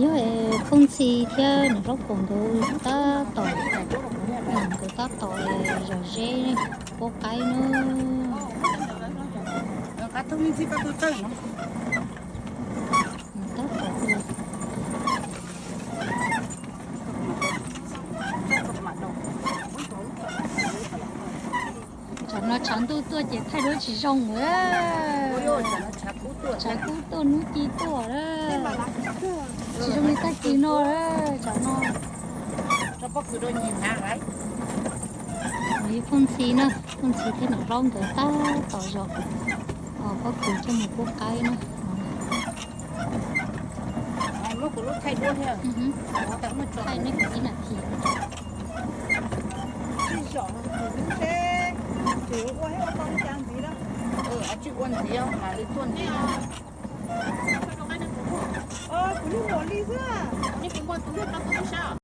Yog Phooj Ntxhi thiab niam hlob Kaus nkawd tab tom, nkawd tab tom zom zeb puab qaib na. Tsam no tshav ntuj tuaj ces thaij duab tsis zoo lawm. Tshav kub tuaj hnub ci tuaj lawm. Tsis zoo li tag kis no lawm tsam no. Ib Phooj Ntxhi na, Phooj Ntxhi thiab niam hlob nkawd tab tom zom pob kws coj mus puab qaib na. Thaij nej ib nas this. Tsis ua ntxiv, mam li tuaj ntxiv. Kuv li muam li xwb.